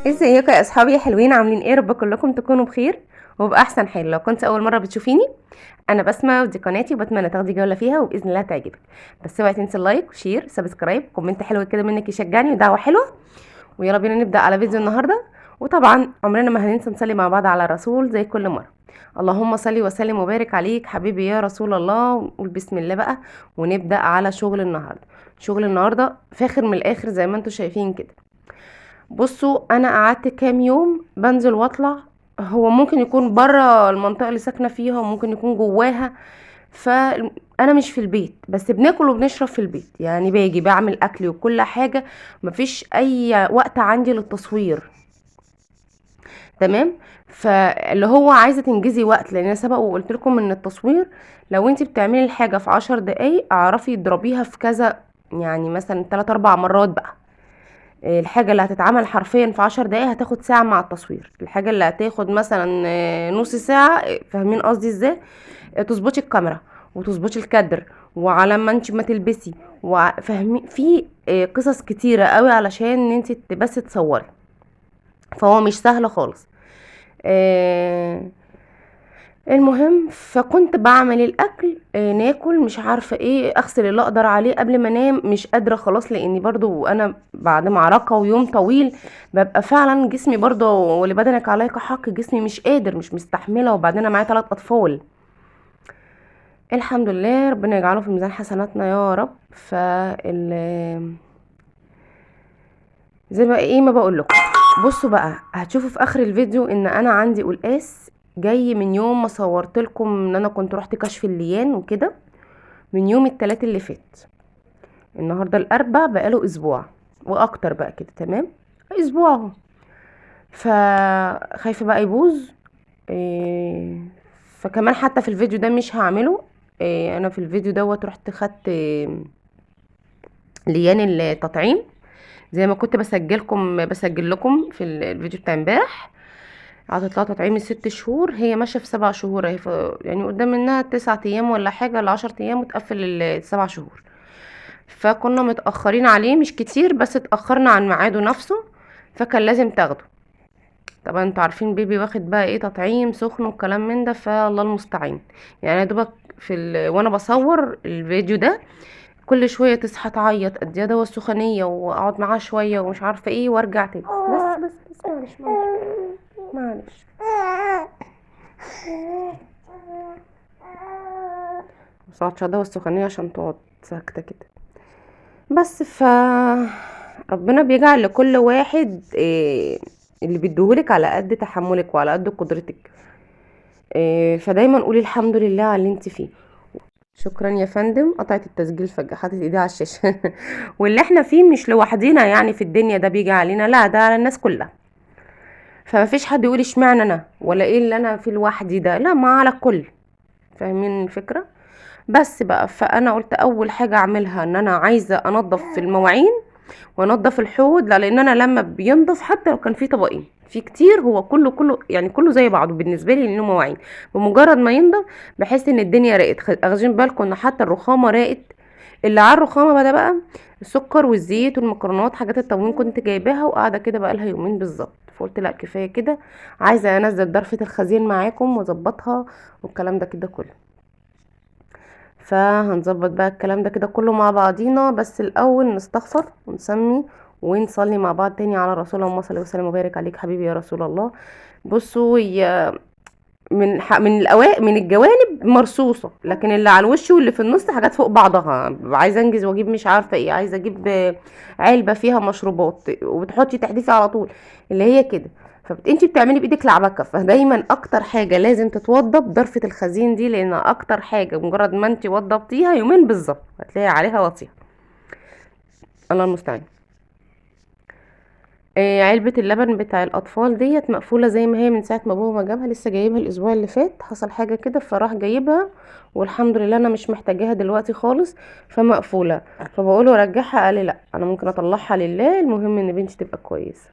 ازيكم يا اصحابي يا حلوين؟ عاملين ايه؟ رب كلكم تكونوا بخير وباحسن حال. لو كنت اول مرة بتشوفيني، انا بسمه ودي قناتي، وبتمنى تاخدي جولة فيها وباذن الله تعجبك. بس اوعي تنسي ال like و share subscribe، comment حلو كده منك يشجعني، ودعوة حلوة. ويلا بينا نبدا على فيديو النهارده. وطبعا عمرنا ما هننسى نصلي مع بعض على الرسول زي كل مرة. اللهم صل وسلم وبارك عليك حبيبي يا رسول الله. وقول بسم الله بقى ونبدا على شغل النهارده. شغل النهارده فاخر من الاخر زي ما انتم شايفين كده. بصوا، انا قعدت كام يوم بنزل واطلع، هو ممكن يكون بره المنطقة اللي ساكنة فيها وممكن يكون جواها، فانا مش في البيت، بس بناكل وبنشرب في البيت، يعني باجي بعمل اكلي وكل حاجة، مفيش اي وقت عندي للتصوير. تمام؟ فاللي هو عايزه تنجزي وقت، لان انا سبق وقلت لكم ان التصوير لو انت بتعملي الحاجة في 10 دقايق اعرفي اضربيها في كذا، يعني مثلا 3 4 مرات بقى. الحاجة اللي هتتعمل حرفيا في 10 دقايق هتاخد ساعة مع التصوير، الحاجة اللي هتاخد مثلا نص ساعة، فاهمين قصدي ازاي؟ تظبطي الكاميرا وتظبطي الكادر، وعلى ما انت ما تلبسي، فاهمين؟ في قصص كتيرة قوي علشان انت بس تصوري، فهو مش سهل خالص. المهم فكنت بعمل الاكل، ناكل مش عارفه ايه، اغسل اللي اقدر عليه قبل ما انام، مش قادرة خلاص، لاني برضو انا بعد معركة ويوم طويل ببقى فعلا جسمي برضو، ولبدنك عليك حق، جسمي مش قادر، مش مستحمله، وبعدين انا معايا 3 اطفال. الحمد لله ربنا يجعله في ميزان حسناتنا يا رب. فال زي ما ايه ما بقول لكم، بصوا بقى هتشوفوا في اخر الفيديو ان انا عندي قلقاس جاي من يوم ما صورت لكم ان انا كنت رحت كشف الليان وكده، من يوم التلات اللي فات، النهارده الاربع، بقاله اسبوع واكتر بقى كده، تمام؟ اسبوع اهو. فخايفه بقى يبوظ، فكمان حتى في الفيديو ده مش هعمله. انا في الفيديو دوت رحت خدت، ليان التطعيم زي ما كنت بسجل لكم في الفيديو بتاع امبارح. عطت لها تطعيم ال6 شهور، هي ماشية في 7 شهور اهي، يعني قدام منها 9 ايام ولا حاجة، ل 10 ايام وتقفل ال7 شهور. فكنا متاخرين عليه مش كتير، بس اتاخرنا عن ميعاده نفسه، فكان لازم تاخده. طبعا انتوا عارفين بيبي واخد بقى ايه، تطعيم سخن والكلام من ده، فالله المستعان. يا دوبك وانا بصور الفيديو ده كل شوية تصحى تعيط، اديها دواء السخونيه واقعد معاها شوية ومش عارفه ايه وارجع تاني. بس بس بس معلش معلش معلش. بس اقعد دواء السخونيه عشان تقعد ساكته كده بس. ف ربنا بيجعل لكل واحد اللي بيديهولك على قد تحملك وعلى قد قدرتك، فدايما قولي الحمد لله على اللي انت فيه. شكرا يا فندم، قطعت التسجيل فجأة، حطيت ايدي على الشاشة. واللي احنا فيه مش لوحدينا يعني في الدنيا، ده بيجي علينا، لا ده على الناس كلها. فما فيش حد يقول اشمعنى انا ولا ايه اللي انا فيه لوحدي ده، لا ما على الكل، فاهمين الفكرة؟ بس بقى فانا قلت اول حاجة اعملها ان انا عايزة انظف في المواعين وانظف الحوض، لا لان انا لما بينضف حتى لو كان في طبقين في كتير، هو كله يعني كله زي بعضه بالنسبة لي لانه مواعين، بمجرد ما ينضف بحس ان الدنيا راقت. اخدين بالكم ان حتى الرخامه راقت، اللي على الرخامه بقى ده بقى السكر والزيت والمكرونات، حاجات التموين كنت جايباها وقاعدة كده بقى لها يومين بالظبط، فقلت لا كفاية كده، عايزه انزل ضرفه الخزين معاكم واظبطها والكلام ده كده كله. فهنظبط بقى الكلام ده كده كله مع بعضينا، بس الاول نستغفر ونسمي ونصلي مع بعض تاني على رسول الله، صلى الله وسلم وبارك عليك حبيبي يا رسول الله. بصوا هي من الاوائل من الجوانب مرصوصه، لكن اللي على الوش واللي في النص حاجات فوق بعضها. عايزه انجز واجيب مش عارفه ايه، عايزه اجيب علبة فيها مشروبات وبتحطي تحديثي على طول اللي هي كده، فانتي بتعملي بايدك لعبكه. فدايما اكتر حاجة لازم تتوضب ضرفه الخزين دي، لان اكتر حاجة مجرد ما انتي وضبتيها يومين بالظبط هتلاقي عليها وطيها. الله المستعان. علبة اللبن بتاع الأطفال ديت مقفولة زي ما هي من ساعة ما بابا ما جابها، لسه جايبها الأسبوع اللي فات، حصل حاجة كده فراح جايبها، والحمد لله أنا مش محتاجاها دلوقتي خالص، فمقفولة. فبقوله رجعها، قال لي لا أنا ممكن أطلعها لله، المهم إن بنتي تبقى كويسة.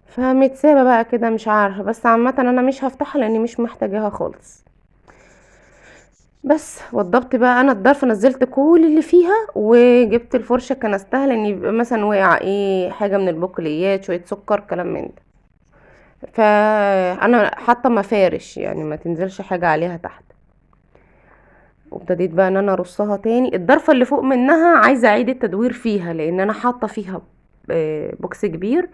فمتسابة بقى كده مش عارفة، بس عامة أنا مش هفتحها لأني مش محتاجاها خالص. بس وضبت بقى انا الضرفه، نزلت كل اللي فيها وجبت الفرشة كنستها، لان يبقى مثلا وقع ايه حاجة من البقوليات، شوية سكر، كلام من ده. فانا حاطه مفارش يعني ما تنزلش حاجة عليها تحت. وابتديت بقى ان انا ارصها تاني. الضرفه اللي فوق منها عايزه اعيد التدوير فيها، لان انا حاطه فيها box كبير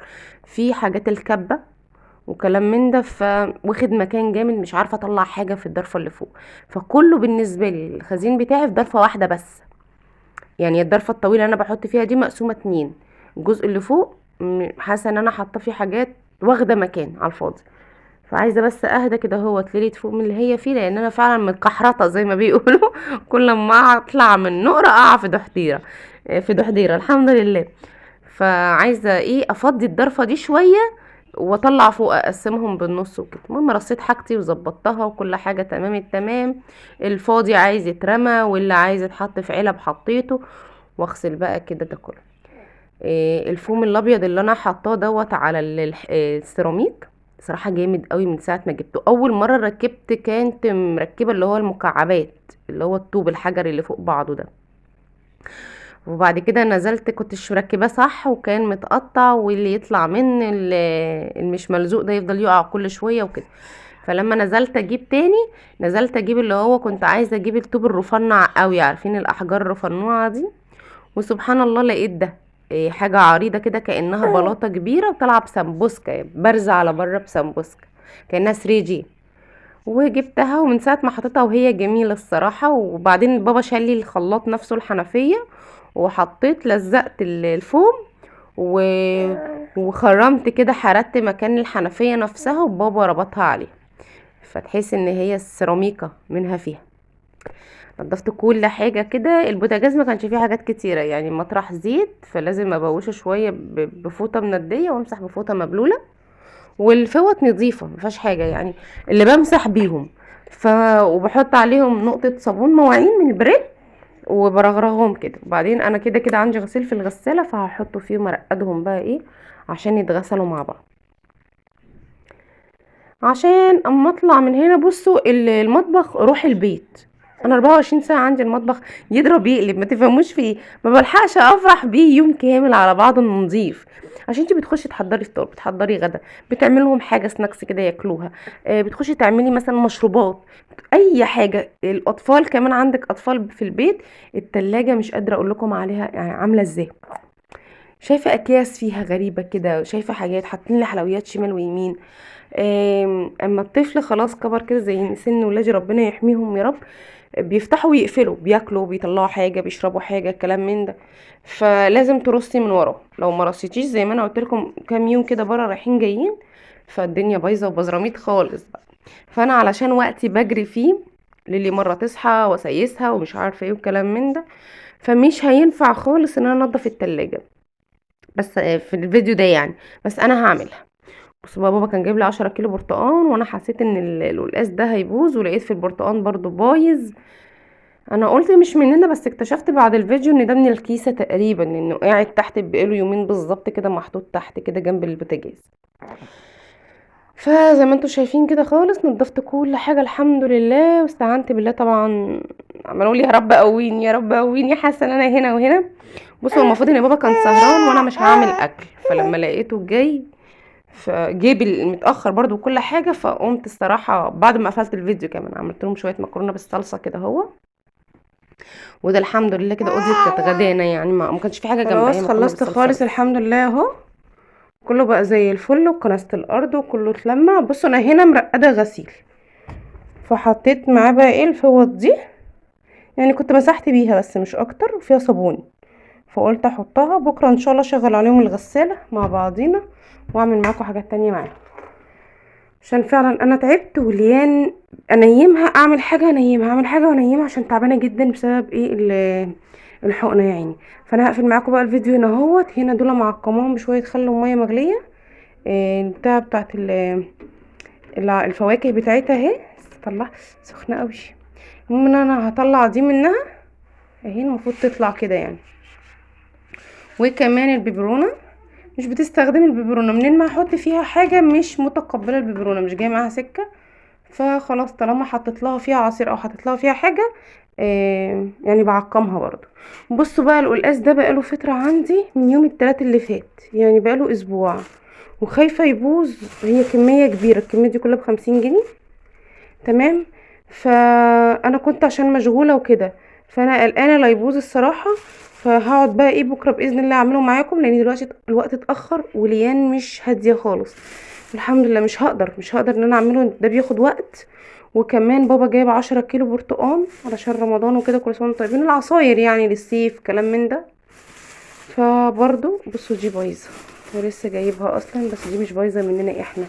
فيه حاجات الكبه وكلام من ده، فواخد مكان جامد، مش عارفه اطلع حاجة في الضرفه اللي فوق. فكله بالنسبة لي الخزين بتاعي في ضرفه واحدة بس، يعني الضرفه الطويلة اللي انا بحط فيها دي مقسومة 2، الجزء اللي فوق حاسه ان انا حاطه فيه حاجات واخده مكان على الفاضي. فعايزه بس اهدى كده اهو اتليت فوق من اللي هي فيه، لان انا فعلا متكحرطه زي ما بيقولوا. كل ما اطلع من نقره اقع في دحديره، في دحديره الحمد لله. فعايزه ايه افضي الضرفه دي شوية واطلع فوق، اقسمهم بالنص وكده. المهم رصيت حاجتي وظبطتها وكل حاجة تمام التمام. الفاضي عايز يترمى واللي عايز يتحط في علب حطيته. واغسل بقى كده ده كله. الفوم الابيض اللي انا حطاه دوت على السيراميك صراحة جامد قوي. من ساعة ما جبته اول مرة ركبت، كانت مركبة اللي هو المكعبات اللي هو الطوب الحجري اللي فوق بعضه ده، وبعد كده نزلت كنتش مركباه صح وكان متقطع، واللي يطلع من المش ملزوق ده يفضل يقع كل شوية وكده. فلما نزلت اجيب تاني، نزلت اجيب اللي هو كنت عايزه اجيب الطوب الرفنع قوي، عارفين الاحجار الرفنوعه دي، وسبحان الله لقيت ده حاجة عريضة كده كانها بلاطة كبيرة وطالعه بسمبوسكه، بارزة على بره بسمبوسكه كانها 3 دي. وجبتها، ومن ساعة ما حطيتها وهي جميلة الصراحة. وبعدين بابا شال لي الخلاط نفسه الحنفية، وحطيت لزقت الفوم وخرمت كده، حردت مكان الحنفية نفسها، وبابا ربطها عليها، فتحس ان هي السيراميكا منها فيها. نضفت كل حاجة كده. البوتاجاز ما كانش فيه حاجات كتيرة، يعني مطرح زيت فلازم ابوشه شوية بفوطة مندية وامسح بفوطة مبلولة، والفوط نظيفة ما فيهاش حاجة يعني اللي بمسح بيهم، وبحط عليهم نقطة صابون مواعين من البريل وبرغرغهم كده. وبعدين انا كده كده عندي غسيل في الغسالة، فهحطه فيهم ارقدهم بقى ايه عشان يتغسلوا مع بعض، عشان اما اطلع من هنا. بصوا المطبخ روح البيت، انا 24 ساعة عندي المطبخ يضرب يقلب، ما تفهموش في ايه، ما بلحقش افرح بيه يوم كامل على بعضه انه نظيف، عشان انتي بتخشي تحضري فطار، بتحضري غدا، بتعملي لهم حاجة سناكس كده ياكلوها، بتخشي تعملي مثلا مشروبات، اي حاجة. الاطفال كمان عندك اطفال في البيت، التلاجة مش قادرة اقول لكم عليها يعني عامله ازاي، شايفه اكياس فيها غريبة كده، شايفه حاجات حاطين لي حلويات شمال ويمين. اما الطفل خلاص كبر كده زي سن ولادي ربنا يحميهم يا رب، بيفتحوا ويقفلوا، بياكلوا، بيطلعوا حاجة، بيشربوا حاجة، الكلام من ده، فلازم ترصي من وراه. لو ما رصيتيش زي ما انا قلت لكم كام يوم كده بره رايحين جايين، فالدنيا بايظة وبزراميط خالص بقى. فانا علشان وقتي بجري فيه، للي مرة تصحى واسيسها ومش عارفه ايه والكلام من ده، فمش هينفع خالص ان انا انضف التلاجة بس في الفيديو ده يعني، بس انا هعملها. بصوا بقى، بابا كان جايب لي 10 كيلو برتقان، وانا حسيت ان القلقاس ده هيبوظ، ولقيت في البرتقان برضو بايظ. انا قلت مش مننا، بس اكتشفت بعد الفيديو ان ده من الكيسة تقريبا، انه قاعد تحت بقاله يومين بالظبط كده، محطوط تحت كده جنب البوتاجاز. فزي ما انتم شايفين كده خالص نضفت كل حاجة الحمد لله، واستعنت بالله طبعا. عمالة اقول يا رب قويني يا رب قويني، حاسه ان انا هنا وهنا. بصوا المفروض ان بابا كان سهران وانا مش هعمل اكل، فلما لقيته جاي فجيب المتاخر برضو وكل حاجة، فقمت الصراحة بعد ما قفلت الفيديو كمان عملت لهم شوية مكرونه بالصلصه كده اهو، وده الحمد لله كده قضيت كانت غدانا يعني، ما كانش في حاجة جنبها. خلاص هي مكرونة خلصت بالصلصة خالص بس. الحمد لله اهو، كله بقى زي الفل، وكنست الارض وكله اتلمع. بصوا انا هنا مرقده غسيل، فحطيت معاه بقى ايه الفوط دي، يعني كنت مسحت بيها بس مش اكتر، وفيها صابون، فقلت احطها بكره ان شاء الله اشغل عليهم الغسالة مع بعضينا، واعمل معاكم حاجات تانية معاهم، عشان فعلا انا تعبت. وليان انيمها، اعمل حاجة انيمها، اعمل حاجة وانيمها، عشان تعبانة جدا بسبب ايه الحقنة يا عيني. فانا هقفل معاكم بقى الفيديو هنا اهوت. هنا دول معقماهم بشوية خل ومية مغليه، البتاع بتاعت الفواكه بتاعتها اهي، طلع سخنة قوي. المهم ان انا هطلع دي منها اهي، المفروض تطلع كده يعني. وكمان البيبرونه، مش بتستخدمي البيبرونه منين ما هحط فيها حاجة مش متقبله البيبرونه، مش جاية معاها سكة، فخلاص طالما حطيت لها فيها عصير او حطيت لها فيها حاجة يعني بعقمها برضو. بصوا بقى القلقاس ده بقاله فترة عندي من يوم التلات اللي فات، يعني بقاله اسبوع، وخايفة يبوظ. هي كمية كبيرة، الكمية دي كلها ب50 جنيه، تمام. فانا كنت عشان مشغولة وكده، فانا قلقانة لا يبوظ الصراحة. فهقعد بقى ايه بكره باذن الله اعمله معاكم، لان دلوقتي الوقت اتاخر وليان مش هادية خالص الحمد لله. مش هقدر ان انا اعمله، ده بياخد وقت. وكمان بابا جايب 10 كيلو برتقان علشان رمضان وكده، كل سنة وانتم طيبين، العصاير يعني للصيف كلام من ده. فبرضو بصوا دي بايظة ولسه جايبها اصلا، بس دي مش بايظة مننا احنا.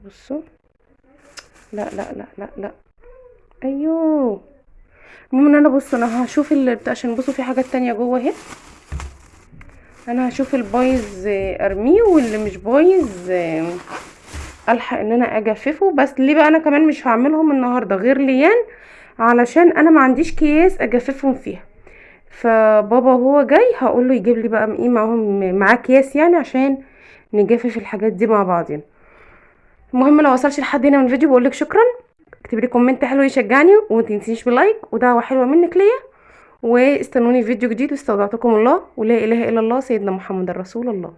بصوا لا لا لا لا لا، ايوه. المهم ان انا بصوا انا هشوف بتاع، عشان بصوا في حاجات تانية جوه اهي. انا هشوف البايظ ارميه، واللي مش بايظ الحق ان انا اجففه. بس ليه بقى انا كمان مش هعملهم النهارده غير ليان، علشان انا ما عنديش اكياس اجففهم فيها. فبابا وهو جاي هقول له يجيب لي بقى ايه معاهم، معاه اكياس يعني، عشان نجفف الحاجات دي مع بعضين. المهم لو وصلش لحد هنا من الفيديو بقول لك شكرا، اكتبي لي comment حلو يشجعني، وما تنسيش ب like ودعوة حلوة منك ليا، واستنوني في فيديو جديد. واستودعتكم الله، ولا اله الا الله، سيدنا محمد رسول الله.